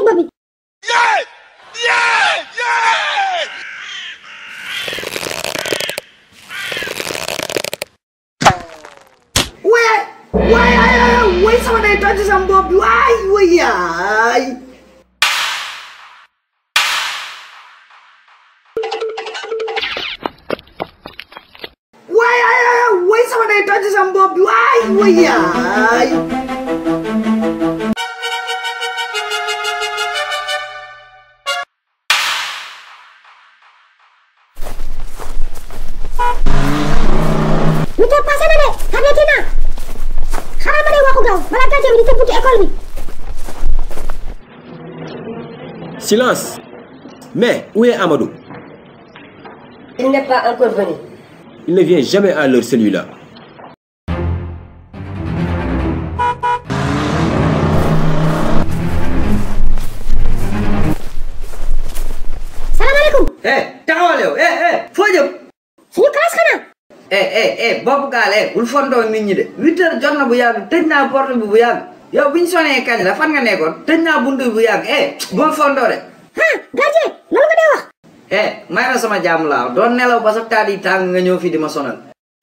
bopp bi. Way sama day toj sama bopp bi way yaay. Way sama day toj sama bopp bi way yaay. Lu te passé na de xamante na xaaral ma day waxu gaaw balaa gardien bi di tëb buntu école bi. Silence. Mais où est Amadou? Il n'est pas encore venu. Il ne vient jamais à l'heure, celui-là. Salaamaaleykum. Taxawal yow foo jëm. suñu classe xanaa. bopp gaal bul fontoo nit ñi de 8 heures jot na bu yàgg tëj naa porte bi bu yàgg yow bi ñu sonee kañ la fan nga nekkoon tëj naa buntu bi bu yàgg bul fontoo de. gardien loolu nga dee wax. may na sama jàmm laa doon nelaw ba sa taat yi tàng nga ñëw fii di ma sonal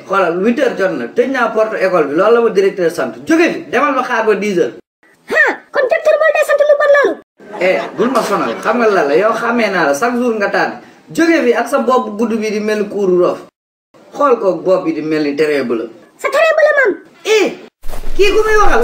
xoolal 8 heures jot na tëj naa porte école bi loolu la ma directeur sant jóge fi demal ma xaar ba 10 heures. kon directeur moo dee sant lu bon loolu. bul ma sonal xam nga la yow xamee naa la chaque jour nga taat jóge fi ak sa bopp gudd bi di mel ni kuuru roof xool ko bopp bi di mel ni terrain bu la. sa terrain bu la maam. kii ku muy waxal.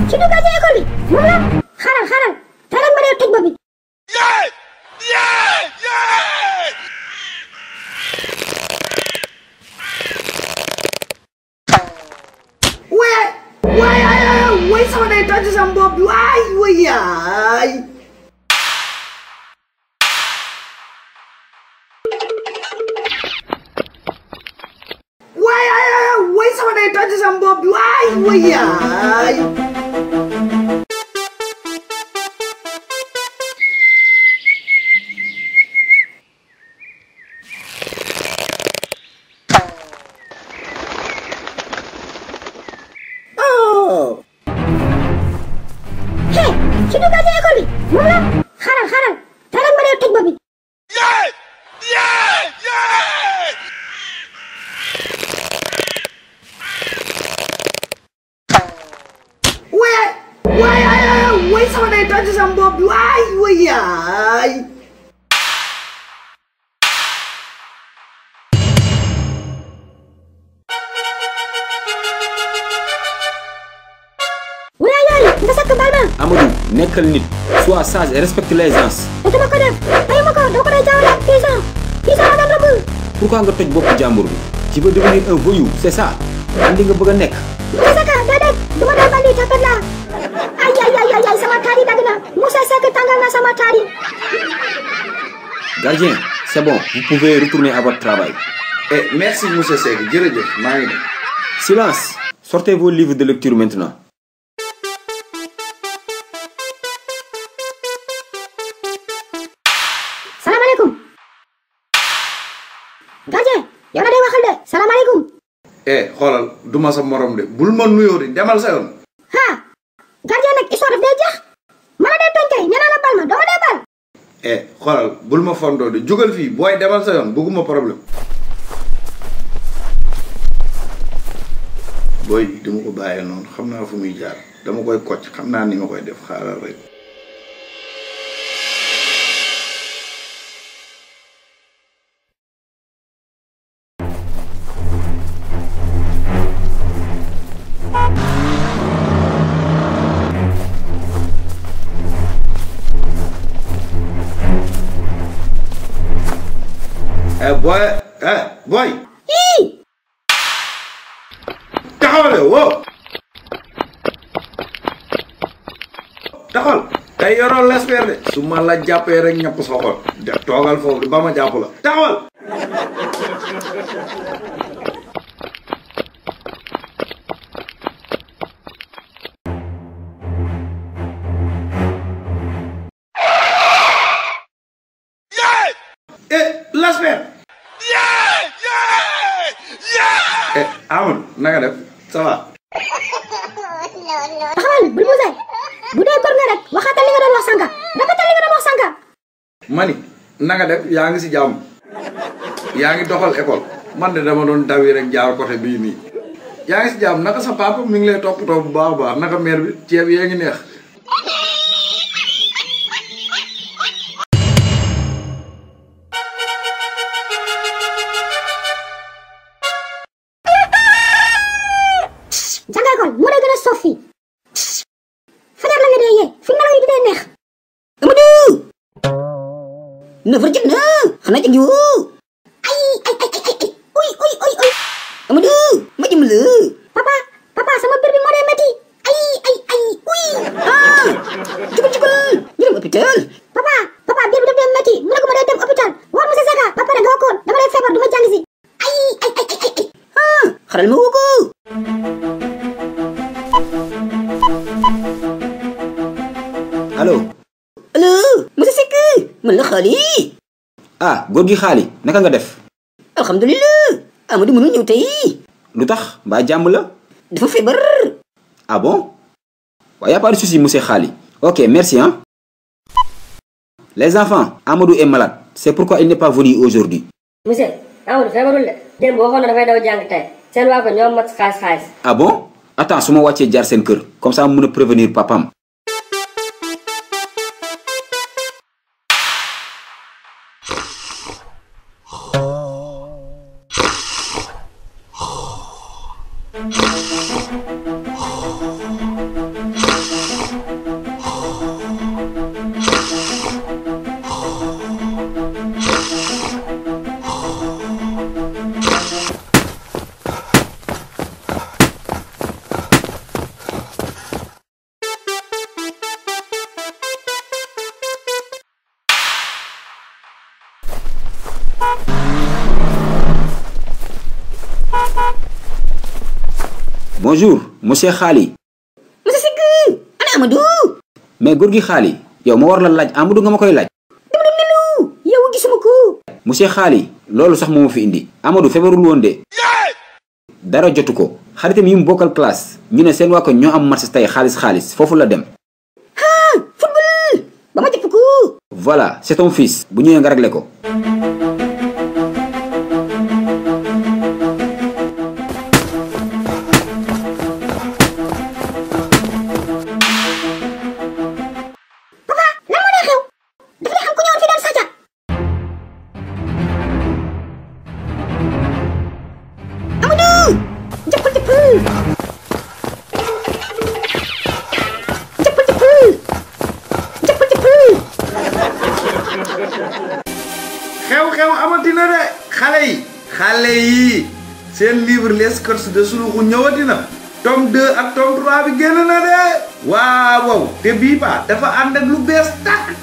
ci du gardien école bi moom la xaaral te rek ma dee tëj bopp bi. way sama day toj sama bopp bi way yaay. way sama day toj sama bopp bi way yaay. ci du gardien école bi moom la xaaral te rek ma dee tëj bopp bi. way sama day toj sama bopp bi way yaay. nga sakk bal ma. Amadou nekkal nit sois sage et respecte les gens. te dama ko def ayuma ko dama ko day jaawale ak paysan la doon rëbb. Pourquoi nga toj bopp jàmbur bi? Tu veux devenir un voyou, c'est ça? Andi nga bëgg a nekk. Saka déedéet duma doon bandi tapet la ay sama taari dagg na Moussa Seck tàngal na sama taari. Gardien, c'est bon, vous pouvez retourner à votre travail. Merci Moussa Seck jërëjëf maa ngi dem. Silence, sortez vos livres de lecture maintenant. Salaamaaleykum. Gardien yow la day waxal de salaamaaleykum. xoolal duma sa morom de bul ma nuyoo di demal sa yoon. gardien nag histoire daf day jeex ma la dee tooñ kay nee naa la bal ma dama dee bal. xoolal bul ma fondoo de jógal fii booy demal sa yoon bëgguma problème. booy dama ko bàyyee noonu xam naa fu muy jaar dama koy kocc xam naa ni ma koy def xaaral rek. boy. Taxawale woo. taxawal tey yoroo l'espère de su ma la jàppee rek ñapp sa xol toogal foofu ba ma jàpp la taxawal l'espère Amadou nanga def ça va taxawal bul musé bu dee góor nga rek waxaatal li nga doon wax sànka répétal li nga doon wax sànka mani nanga def yaa ngi si jàmm yaa ngi doxal école man de dama doon dawi rek jaar côté bii nii yaa ngi si jàmm naka sa papa mi ngi lay toppatoo bu baax a baax naka mère bi ceeb yee ngi neex jàng école moo lay gën a soof fii fajar la nga dee yee fi nelaw yi di dee neex Amadou 9h jot na xanaa jàng woo ay uy Amadou ma jëm la papa sama biir bi moo dee métti ay uy jugul ñu dem hôpital papa biir bi daf dee métti mu ne ko ma dee dem hôpital war monsieur Sega ba pare nga waxoon dama lay feebar du ma jàng si ay xaral ma woo ko allo monsieur Seck man la xaali ah góor gi xaali naka nga def alhamdulilah Amadou mënu ñëw tey lu tax mbaa jàmm la dafa feebar ah bon waaye y a pas de souci monsieur xaali ok merci hein les enfants Amadou est malade c'est pourquoi il n'est pas venu aujourd'hui monsieur Amadou feebarul de démb waxoon na dafay daw jàng tey seen waa ko ñoom mat xaalis ah bon attends su ma wàccee jaar seen kër comme ça mu mën a prévenir papam bonjour monsieur Khali. monsieur Seck ana Amadou. mais góor gi Khali yow ma war la laaj Amadou nga ma koy laaj. dama doon nelaw yow gisuma ko. monsieur Khali loolu sax moo ma fi indi Amadou feebarul woon de. dara jotu ko xaritam yi mu bokkal classe ñu ne seen waa ko ñoo am match tey xaalis foofu la dem. football ba ma jëpp ko. voilà c'est ton fils bu ñëwee nga réglé ko. xew amatina de xale yi seen livre les courses de suluxu ñëwatina tome 2 ak tome 3 bi génn na de waaw te bii ba dafa ànd ak lu bees tak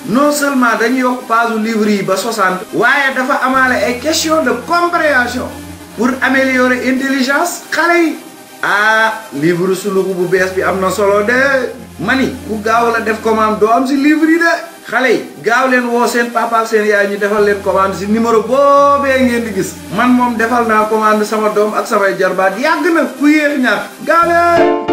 non seulement dañu yokk page livre yi ba 60 waaye dafa amaale ay question de compréhension pour améliorer intelligence xale yi livre suluxu bu bees bi am na solo de mani ku gaaw la def commande doo am si livre yi de xale yi gaaw leen woo seen papa ak seen yaay ñu defal leen commande si numéro boobee ngeen di gis man moom defal naa commande sama doom ak samay jarbaat yàgg na ku yéex ñaar gaaw leen